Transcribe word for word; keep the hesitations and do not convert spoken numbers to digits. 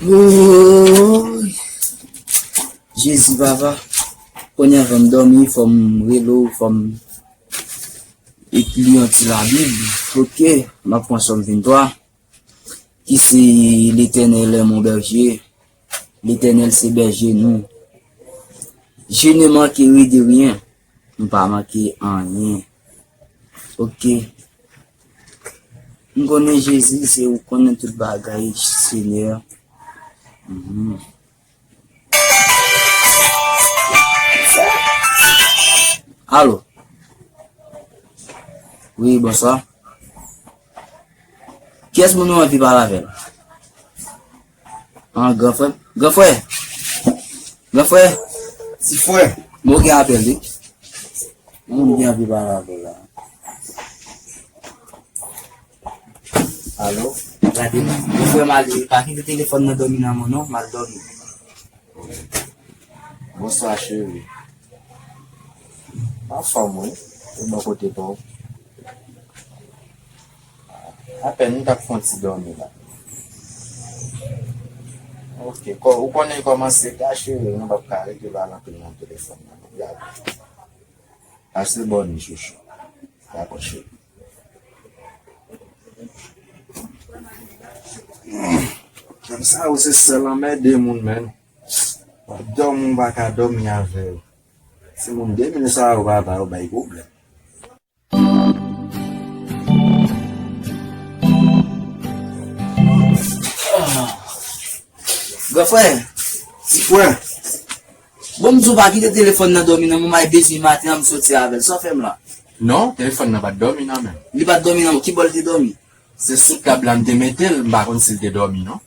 Woy! Jezi papa, kounye a fò m dòmi, fò m rele w, fò m li yon ti Labib. Ok, m ap pran Sòm venntwa, ki se: L'Éternel est mon berger, Letènèl se bèje nou. Je ne manquerai de rien. M pa manke anyen. Ok. M konnen Jezi, se ou konnen tout bagay, Senyè. Mhm. Alo. Wi, bonswa. Kiyès moun ou anvi pale avè l? An, gran frè. Gran frè. Gran frè. Ti frè. Bon, gen apèl, wi. Moun gen anvi pale avè l la. Alo? Gade, gran frè m ale, pa kite telefòn nan dòmi nan men w non, m al dòmi. Bonswa, cheri. Anfòm, wi. E bò kote pa w? Apèn m t ap fè yon ti dòmi la. Ok, kò, ou konnen kòman se ka, cheri, nou p ap ka rete pale anpil nan telefòn nan. Gade. Pase bòn ni, chouchou. Dakò, cheri. Kòm sa, ou se sèl anmède moun, menn. W ap dòmi, ou pa ka dòmi avè yo. Timoun de mil sa yo, papa, yo bay pwoblèm. Gran frè. Ti frè. Bon, m di w pa kite telefòn nan dòmi nan men w, m al bezwen maten an, m soti avè l. Sa w fè m la? Non, telefòn nan pa t dòmi nan men m. Li pa t dòmi nan men w, ki bò l te dòmi? Se sou tab la m te mete l, m pa konn si l te dòmi, non.